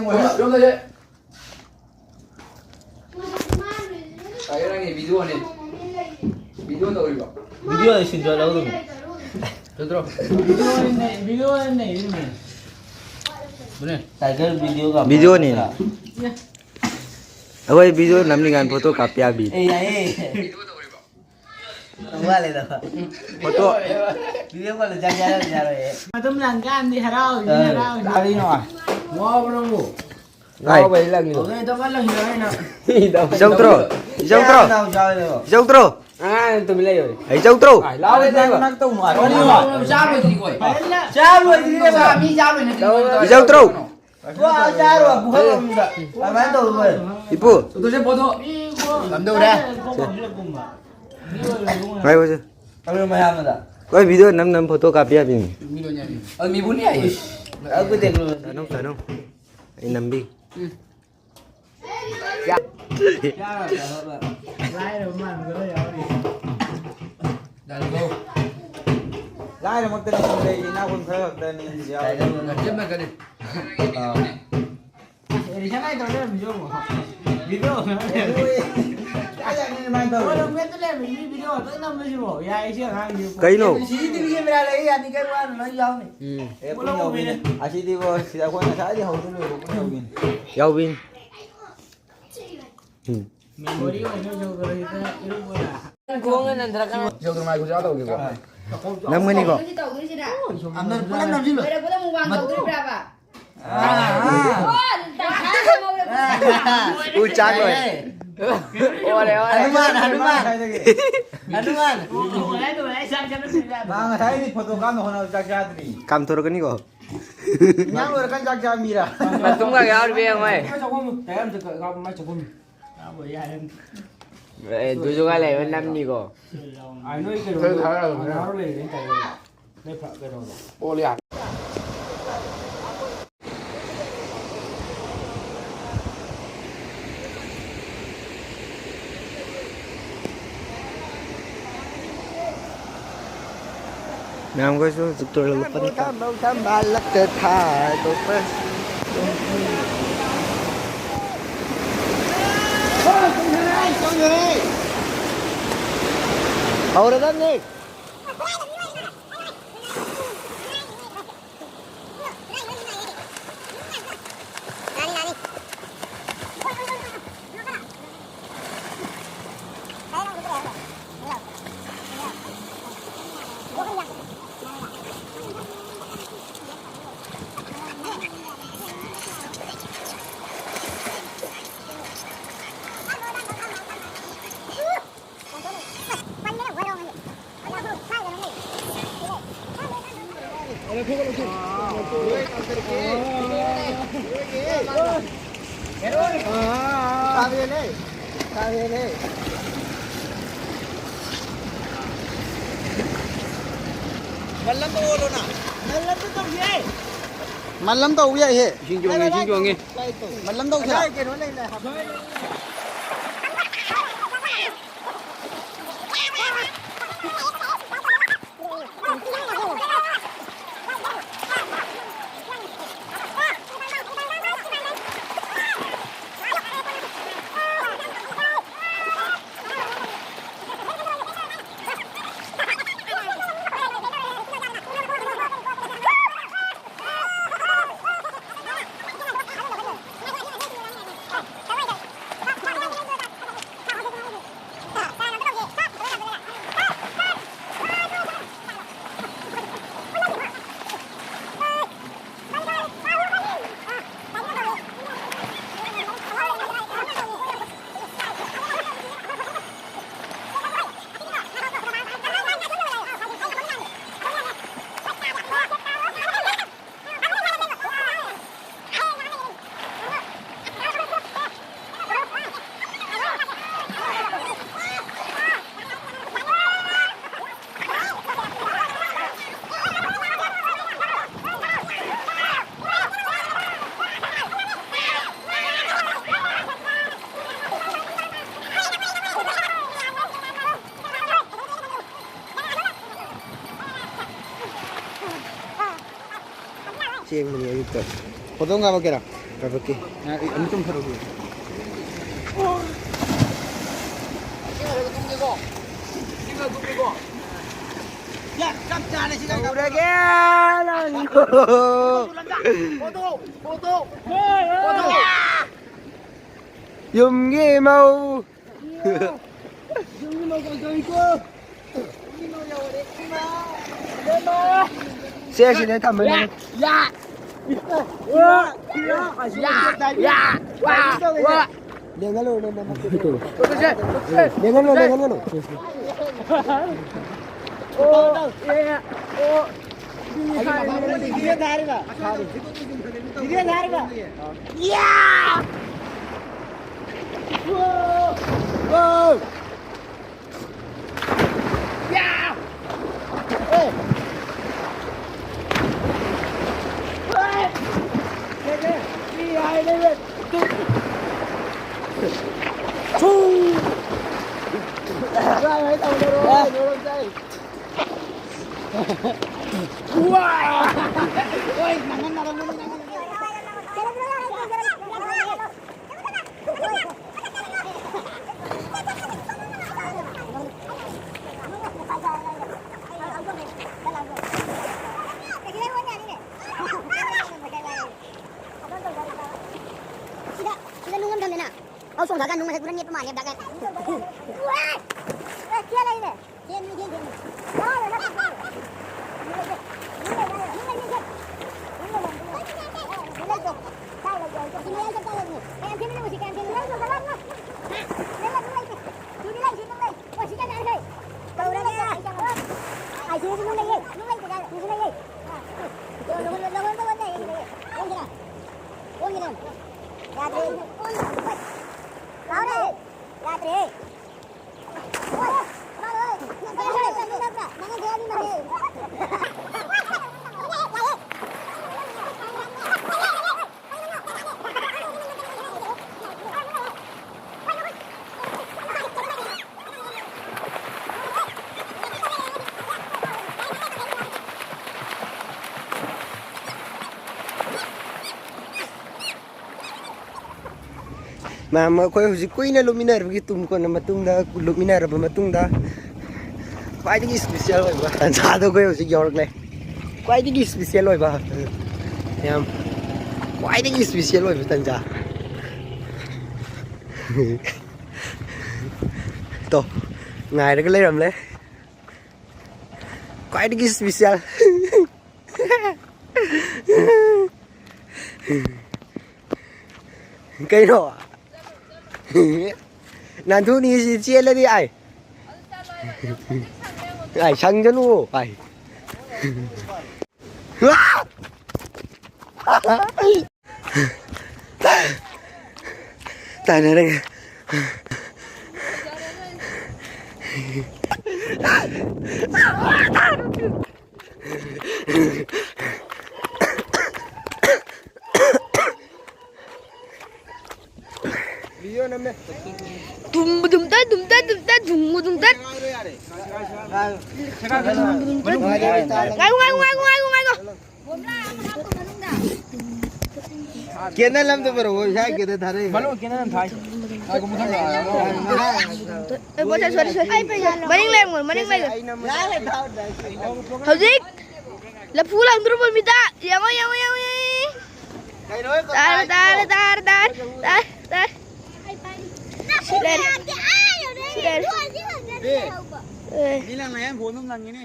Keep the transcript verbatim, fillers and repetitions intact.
ꯁꯣꯝꯗꯁꯦ꯫ Tiger ꯅꯪꯒꯤ ꯚꯤꯗꯤꯑꯣꯅꯦ꯫ Video ꯇꯧꯔꯤꯕ꯫ ꯚꯤꯗꯤꯑꯣꯗ ꯁꯤꯟꯖꯜꯍꯧꯗꯕꯅꯤ꯫ ꯅꯠꯇ꯭ꯔꯣ? ꯚꯤꯗꯤꯑꯣꯅꯦ, ꯚꯤꯗꯤꯑꯣꯅꯦ ꯅꯩꯔꯤꯅꯦ꯫ ꯑꯗꯨꯅꯦ꯫ ꯇꯥꯏꯒꯔ ꯚꯤꯗꯤꯑꯣꯒ ꯚꯤꯗꯤꯑꯣꯅꯦ꯫ ꯑꯩꯈꯣꯏ ꯚꯤꯗꯤꯑꯣ ꯅꯝꯅꯤꯡꯉꯥꯏ ꯐꯣꯇꯣ ꯀꯥꯞꯄ ꯌꯥꯕꯤ꯫ ꯑꯦ, ꯌꯥꯏꯌꯦ꯫ ꯋꯥꯠꯂꯦꯗ꯫ ꯐꯣꯇꯣ꯫ ꯚꯤꯗꯤꯑꯣ ꯀꯣꯜꯗ ꯆꯥꯛ ꯆꯥꯔꯝ ꯌꯥꯔꯣꯏꯌꯦ꯫ ꯑꯗꯨꯝ ꯂꯪꯀꯥꯟꯗꯤ ꯍꯔꯥꯎꯔꯤꯅꯤ, ꯑ꯫ ꯍꯔꯥꯎꯔꯤꯅꯤ꯫ ꯀꯔꯤꯅꯣ? ꯉꯥꯎꯕ꯭ꯔꯣ ꯅꯪꯕꯨ? ꯍꯥꯏ꯫ ꯉꯥꯎꯕꯩ ꯂꯪꯉꯤꯗꯣ꯫ ꯍꯧꯖꯤꯛ ꯍꯦꯛꯇ ꯀꯟꯅ ꯍꯤꯡꯅꯔꯦ ꯅꯪ꯫ ꯏꯆꯧ ꯊ꯭ꯔꯣ? ꯏꯆꯧ ꯊ꯭ꯔꯣ? ꯌꯥꯝ ꯆꯥꯎꯋꯦ ꯂꯩꯕ꯫ ꯏꯆꯧ ꯊ꯭ꯔꯣ? ꯑꯉꯥꯡ ꯇꯨꯃꯤꯟ ꯂꯩꯌꯣ꯫ ꯏꯆꯧ ꯊ꯭ꯔꯣ? ꯑꯥꯏ, ꯂꯥꯎꯔꯦ ꯅꯪ ꯂꯩꯕ꯫ ꯅꯪ ꯇꯧꯅꯨ ꯍꯥꯏꯕ꯫ ꯆꯥ ꯂꯣꯏꯗ꯭ꯔꯤꯀꯣ꯫ ꯐꯖꯅ ꯆꯥ ꯂꯣꯏꯗ꯭ꯔꯤꯕ꯫ ꯃꯤ ꯆꯥ ꯂꯣꯏꯅꯗ꯭ꯔꯤ꯫ ꯏꯆꯧ ꯊ꯭ꯔꯣ? ꯋꯥ ꯆꯥꯔꯣ, ꯄꯨꯈꯠꯂꯣ ꯑꯃꯨꯛꯇ꯫ ꯑꯗꯨꯃꯥꯏꯅ ꯇꯧꯔꯣꯏ꯫ ꯏꯄꯨ꯫ ꯎꯗꯣꯏꯁꯦ ꯄꯣꯠꯇꯣ꯫ ꯉꯝꯗꯧꯔꯦ꯫ ꯉꯥꯏꯈꯣꯁꯦ꯫ ꯑꯗꯨ ꯃꯌꯥꯝ ꯑꯃꯗ꯫ ꯍꯣꯏ, ꯚꯤꯗꯤꯑꯣ ꯅꯝ ꯅꯝ ꯐꯣꯇꯣ ꯀꯥꯞꯄ ꯌꯥꯕꯤꯅꯤ꯫ ꯃꯤ ꯂꯣꯏ ꯌꯥꯕꯤꯅꯤ꯫ ꯑꯗꯨ ꯃꯤꯕꯨ ꯅꯤ ꯍꯥꯏꯌꯦ꯫ ꯑꯗꯨꯗꯤ ꯆꯥꯅꯧ, ꯆꯥꯅꯧ꯫ ꯑꯩ ꯅꯝꯕꯤ꯫ ꯎꯝ꯫ ꯂꯥꯏꯔꯕ ꯃꯥꯟꯕ ꯈꯔ ꯌꯥꯎꯔꯤ꯫ ꯌꯥꯔꯤꯕꯣ? ꯂꯥꯏꯔꯃꯛꯇꯅꯤ ꯂꯩꯔꯤ, ꯏꯅꯥꯛ ꯈꯨꯟ ꯈꯔ ꯈꯛꯇꯅꯤ ꯌꯥꯎꯔꯤ꯫ ꯌꯥꯝ ꯀꯟꯅ꯫ ꯑꯥ꯫ ꯑꯦꯗꯤꯁꯟ ꯍꯥꯏ ꯇꯧꯔ ꯂꯩꯔꯝꯃꯤꯁꯦ ꯌꯦꯡꯉꯣ꯫ ꯚꯤꯗꯤꯑꯣ ꯈꯔ ꯂꯩꯔꯝꯃꯤ꯫ ꯀꯥꯏꯗꯩꯅꯣ ꯑꯗꯨꯃꯥꯏꯅ ꯇꯧꯔꯤꯁꯦ? ꯐꯣꯟ ꯑꯃ ꯃꯦꯠꯇ ꯂꯩꯔꯝꯃꯤ, ꯃꯤ ꯚꯤꯗꯤꯑꯣ ꯈꯛꯇꯪ ꯅꯝꯕꯁꯤꯕꯣ? ꯌꯥꯏ, ꯁꯤ ꯑꯉꯥꯡꯁꯤꯕꯨ꯫ ꯀꯩꯅꯣ? ꯁꯤ ꯁꯤ ꯇꯤ ꯚꯤ ꯀꯦꯃꯦꯔꯥ ꯂꯩ, ꯌꯥꯅꯤ, ꯀꯩ ꯋꯥꯅꯣ, ꯂꯣꯏ ꯌꯥꯎꯅꯤ꯫ ꯎꯝ꯫ ꯑꯦ, ꯄꯨꯟꯅ ꯌꯥꯎꯕꯤꯅꯦ꯫ ꯑꯁꯤꯗꯤꯀꯣ, ꯁꯤꯗ ꯑꯩꯈꯣꯏ ꯉꯁꯥꯏꯗꯤ ꯍꯧꯗ ꯂꯣꯏꯕ ꯄꯨꯟꯅ ꯌꯥꯎꯕꯤꯅꯦ꯫ ꯌꯥꯎꯕꯤꯅꯤ꯫ ꯎꯝ꯫ ꯃꯦꯃꯣꯔꯤ ꯑꯣꯏꯅ ꯌꯧꯗꯣꯔꯦ, ꯏꯔꯨꯞ ꯑꯣꯏꯅ꯫ ꯈꯣꯡꯅ ꯅꯟꯊꯔꯛꯀꯅꯨ꯫ ꯌꯧꯗ꯭ꯔꯤꯉꯥꯏ ꯈꯨꯠꯁꯥ ꯇꯧꯒꯦꯀꯣ꯫ ꯅꯝꯒꯅꯤꯀꯣ? ꯑꯝꯅ ꯄꯨꯂꯞ ꯅꯝꯁꯤꯜꯂꯣ꯫ ꯂꯣꯏꯔꯛꯄꯗ ꯑꯃꯨꯛ ꯋꯥꯡ ꯇꯧꯗꯣꯔꯤꯕ꯭ꯔꯥꯕ? ꯑꯥ꯫ ꯑꯣ, ꯇꯪꯈꯥꯏ ꯑꯃ ꯂꯧꯔꯦ꯫ ꯎ ꯆꯥꯛ ꯂꯣꯏ꯫ ꯑꯣꯂꯦ, ꯑꯣꯂꯦ꯫ ꯍꯅꯨꯃꯥꯟ, ꯍꯅꯨꯃꯥꯟ꯫ ꯍꯅꯨꯃꯥꯟ꯫ ꯃꯥ ꯉꯁꯥꯏꯗꯤ ꯐꯣꯇꯣ ꯀꯥꯞꯅ ꯍꯣꯠꯅꯕ ꯆꯥꯛ ꯆꯥꯗ꯭ꯔꯤ꯫ ꯀꯥꯝꯊꯣꯔꯛꯀꯅꯤꯀꯣ? ꯏꯟꯖꯥꯡ ꯂꯣꯏꯔꯀꯥꯟ ꯆꯥꯛ ꯆꯥ ꯃꯤꯔꯥ? ꯃꯇꯨꯝꯒ ꯌꯥꯎꯔꯤꯕ ꯌꯦꯡꯉꯣ꯫ ꯃꯥꯏ ꯆꯥꯛꯈꯨꯝ, ꯇꯌꯥꯝ ꯆꯠꯈ꯭ꯔ-, ꯃꯥꯏ ꯆꯥꯛꯈꯨꯝ꯫ ꯑꯦ, ꯑꯗꯨꯁꯨ ꯈꯔ ꯂꯩꯕ ꯅꯝꯅꯤꯀꯣ꯫ ꯑꯥ, ꯅꯣꯏ ꯀꯩꯅꯣꯗꯣ, ꯈꯔ ꯊꯥꯔꯛꯑꯒ ꯉꯥꯔꯣ ꯂꯩꯔꯦꯅ ꯇꯧꯔꯦ꯫ ꯅꯣꯏ ꯐ-, ꯀꯩꯅꯣꯗꯣ꯫ ꯑꯣꯜ ꯌꯥꯔꯦ꯫ ꯃꯌꯥꯝꯈꯣꯏꯁꯨ ꯍꯧꯖꯤꯛ ꯇꯨꯔꯦꯜ ꯂꯨꯞꯄꯅꯤ꯫ ꯊꯝꯕꯥꯜ ꯂꯛꯇ ꯊꯥꯗꯣꯛꯄ꯫ ꯍꯧꯔꯗꯝꯅꯤ꯫ ꯃꯜꯂꯝꯗ ꯑꯣꯜꯂꯣꯅ꯫ ꯃꯜꯂꯝꯗ ꯇꯧꯁꯦ꯫ ꯃꯜꯂꯝ ꯇꯧꯕ ꯌꯥꯏꯍꯦ꯫ ꯏꯁꯤꯡ ꯆꯣꯡꯉꯦ, ꯏꯁꯤꯡ ꯆꯣꯡꯉꯦ꯫ ꯃꯜꯂꯝ ꯇꯧꯁꯦ꯫ ꯀꯩꯅꯣ ꯂꯩꯅꯦ꯫ ꯆꯦꯟꯕꯅꯤ ꯑꯌꯨꯛꯇ꯫ ꯐꯣꯇꯣ ꯀꯥꯞꯄꯛꯀꯦꯔꯥ? ꯀꯥꯞꯄꯛꯀꯦ꯫ ꯑ, ꯑꯩ ꯑꯃꯨꯛꯇꯪ ꯊꯥꯔꯛꯎ꯫ ꯌꯥ, ꯆꯞ ꯆꯥꯔꯦ ꯁꯤꯗ꯫ ꯇꯧꯔꯒꯦ ꯅꯪ꯫ Photo, photo, photo. ꯌꯨꯝꯒꯤ ꯃꯧ꯫ ꯌꯨꯝꯒꯤ ꯃꯧ ꯀꯧꯏꯀꯣ꯫ ꯌꯨꯝꯒꯤ ꯃꯧ ꯌꯧꯔꯦ, ꯏꯃꯥ꯫ ꯏꯃꯥ꯫ ꯁꯦ, ꯁꯤꯗ ꯊꯝꯃꯦ꯫ ꯌꯥ꯫ ꯌꯥ꯫ ꯌꯥ꯫ ꯌꯥ꯫ ꯌꯥ꯫ ꯂꯦꯡꯍꯜꯂꯣ, ꯂꯦꯡꯍꯜꯂꯣ꯫ ꯂꯦꯡꯍꯜꯂꯣ, ꯂꯦꯡꯍꯜꯂꯣ꯫ ꯑꯣ, ꯑꯦ, ꯑꯣ꯫ ꯚꯤꯗꯤꯑꯣ ꯊꯥꯔꯤꯕ? ꯚꯤꯗꯤꯑꯣ ꯊꯥꯔꯤꯕ? ꯌꯥ! ꯋꯥꯎ! ꯋꯥꯎ! ꯌꯥ! ꯑꯦ! ꯑꯦ! ꯁꯤ ꯍꯥꯏ ꯂꯩꯔꯦ꯫ ꯁꯨ! ꯀꯥꯏ ꯍꯥꯏ ꯇꯧꯗꯔꯣ? ꯅꯣꯔꯝ ꯆꯥꯏ꯫ ꯋꯥ! ꯑꯣꯏ, ꯅꯪ ꯅꯔꯝꯒꯅꯤ, ꯅꯪ ꯅꯔꯝꯒꯅꯤ꯫ ꯁꯤꯗ, ꯁꯤꯗ ꯅꯨꯡ ꯑꯃ ꯊꯝꯃꯦꯅ꯫ ꯑꯧ, ꯁꯣꯝ ꯗꯥ ꯅꯨꯡ ꯃꯊꯛꯇꯨꯗ ꯅꯦꯠꯄ ꯃꯥꯜꯂꯦ, ꯗꯥ ꯀꯥꯏ꯫ ꯋꯥ! ꯑꯦ, ꯆꯦꯜ ꯂꯩꯅꯦ꯫ ꯆꯦꯟ, ꯆꯦꯟ, ꯆꯦꯟ꯫ ꯆꯥꯔꯣꯏ, ꯅꯠꯇꯦ, ꯆꯥꯔꯣꯏ꯫ ꯅꯨꯡ ꯂꯩꯇꯦ, ꯅꯨꯡ ꯂꯩꯇꯦ, ꯅꯨꯡ ꯂꯩꯇꯦ꯫ ꯅꯨꯡ ꯂꯩꯇꯦ꯫ ꯀꯥꯏ ꯂꯩꯒꯦ? ꯁꯤ ꯃꯌꯥꯏ ꯆꯞ ꯆꯥꯔꯕꯅꯦ꯫ ꯀꯌꯥꯝ ꯆꯦꯟꯕꯤꯅꯣ, ꯁꯤ ꯀꯌꯥꯝ ꯆꯦꯟꯕꯤꯅꯣ? ꯍꯥ? ꯂꯩ, ꯅꯨꯡ ꯂꯩꯇꯦ꯫ ꯁꯤꯗꯤ ꯂꯩ, ꯁꯤ ꯅꯨꯡ ꯂꯩ꯫ ꯑꯣ, ꯁꯤ ꯀꯌꯥꯝ ꯆꯥꯔꯒꯦ? ꯀꯧꯔꯒꯦ꯫ ꯑꯥ, ꯁꯤꯗꯁꯨ ꯅꯨꯡ ꯂꯩꯌꯦ꯫ ꯅꯨꯡ ꯂꯩꯇꯦ, ꯀꯥꯏ? ꯁꯤꯁꯨ ꯂꯩꯌꯦ꯫ ꯑꯥ꯫ ꯂꯧꯍꯣꯟ, ꯂꯧꯍꯣꯟ, ꯂꯧꯍꯣꯟ ꯂꯩꯌꯦ, ꯁꯤ ꯂꯩꯌꯦ꯫ ꯑꯣꯟꯒꯦꯔꯥ? ꯑꯣꯟꯒꯦꯔꯥ? ꯌꯥꯗ꯭ꯔꯦ꯫ ꯂꯥꯎꯅꯦ꯫ ꯌꯥꯗ꯭ꯔꯦ꯫ ꯃꯌꯥꯝ, ꯑꯩꯈꯣꯏ ꯍꯧꯖꯤꯛ ꯀꯨꯏꯅ ꯂꯨꯞꯃꯤꯟꯅꯔꯕꯒꯤ ꯇꯨꯡ ꯀꯣꯟꯅ ꯃꯇꯨꯡꯗ, ꯂꯨꯞꯃꯤꯟꯅꯔꯕ ꯃꯇꯨꯡꯗ, ꯈ꯭ꯋꯥꯏꯗꯒꯤ ꯏꯁꯄꯤꯁꯦꯜ ꯑꯣꯏꯕ ꯇꯟꯖꯥꯗꯣ ꯑꯩꯈꯣꯏ ꯍꯧꯖꯤꯛ ꯌꯧꯔꯛꯂꯦ꯫ ꯈ꯭ꯋꯥꯏꯗꯒꯤ ꯏꯁꯄꯤꯁꯦꯜ ꯑꯣꯏꯕ, ꯌꯥꯝ ꯈ꯭ꯋꯥꯏꯗꯒꯤ ꯏꯁꯄꯤꯁꯦꯜ ꯑꯣꯏꯕ ꯇꯟꯖꯥ꯫ ꯇꯣ, ꯉꯥꯏꯔꯒ ꯂꯩꯔꯝꯂꯦ꯫ ꯈ꯭ꯋꯥꯏꯗꯒꯤ ꯏꯁꯄꯤꯁꯦꯜ꯫ ꯀꯩꯅꯣ? ꯅꯥꯟꯊꯨꯅꯤ ꯁꯤ ꯆꯦꯜꯂꯗꯤ ꯑꯩ꯫ ꯑꯩ ꯁꯪꯖꯅꯨ ꯑꯩ꯫ ꯇꯥꯟꯅꯔꯒꯦ꯫ ꯇꯨꯝꯕ ꯇꯨꯝꯇ, ꯇꯨꯝꯇ, ꯇꯨꯝꯇ, ꯊꯨꯝꯕ ꯇꯨꯝꯇ꯫ ꯉꯥꯏꯈꯣ, ꯉꯥꯏꯈꯣ, ꯉꯥꯏꯈꯣ, ꯉꯥꯏꯈꯣ, ꯉꯥꯏꯈꯣ꯫ ꯀꯦꯅꯦꯜ ꯑꯝꯇ ꯄꯨꯔꯛꯑꯣ, ꯏꯁꯥ ꯀꯦꯅꯦꯜ ꯊꯥꯔꯛꯏ꯫ ꯃꯅꯨꯡ ꯀꯦꯅꯦꯜ ꯑꯃ ꯊꯥꯏ꯫ ꯑꯦ, ꯄꯣꯠꯁꯦ, ꯁꯣꯔꯤ, ꯁꯣꯔꯤ꯫ ꯃꯅꯤꯡ ꯂꯩꯔꯝꯃꯣ, ꯃꯅꯤꯡ ꯂꯩꯔꯝꯃꯣ꯫ ꯍꯧꯖꯤꯛ ꯂꯐꯨ ꯂꯪꯗ꯭ꯔꯣꯕ ꯃꯤꯗ ꯌꯦꯡꯉꯣ, ꯌꯦꯡꯉꯣ, ꯌꯦꯡꯉꯣ, ꯌꯦꯡꯉꯣ꯫ ꯇꯥꯔꯦ, ꯇꯥꯔꯦ, ꯇꯥꯔꯦ, ꯇꯥꯔꯦ, ꯇꯥꯔꯦ, ꯇꯥꯔꯦ꯫ ꯁꯤ ꯂꯩꯔꯦ꯫ ꯁꯤ ꯂꯩꯔꯦ꯫ ꯑꯦ꯫ ꯃꯤ ꯂꯪꯅ ꯌꯥꯝ ꯐꯣꯟ ꯑꯗꯨꯝ ꯂꯪꯉꯤꯅꯦ꯫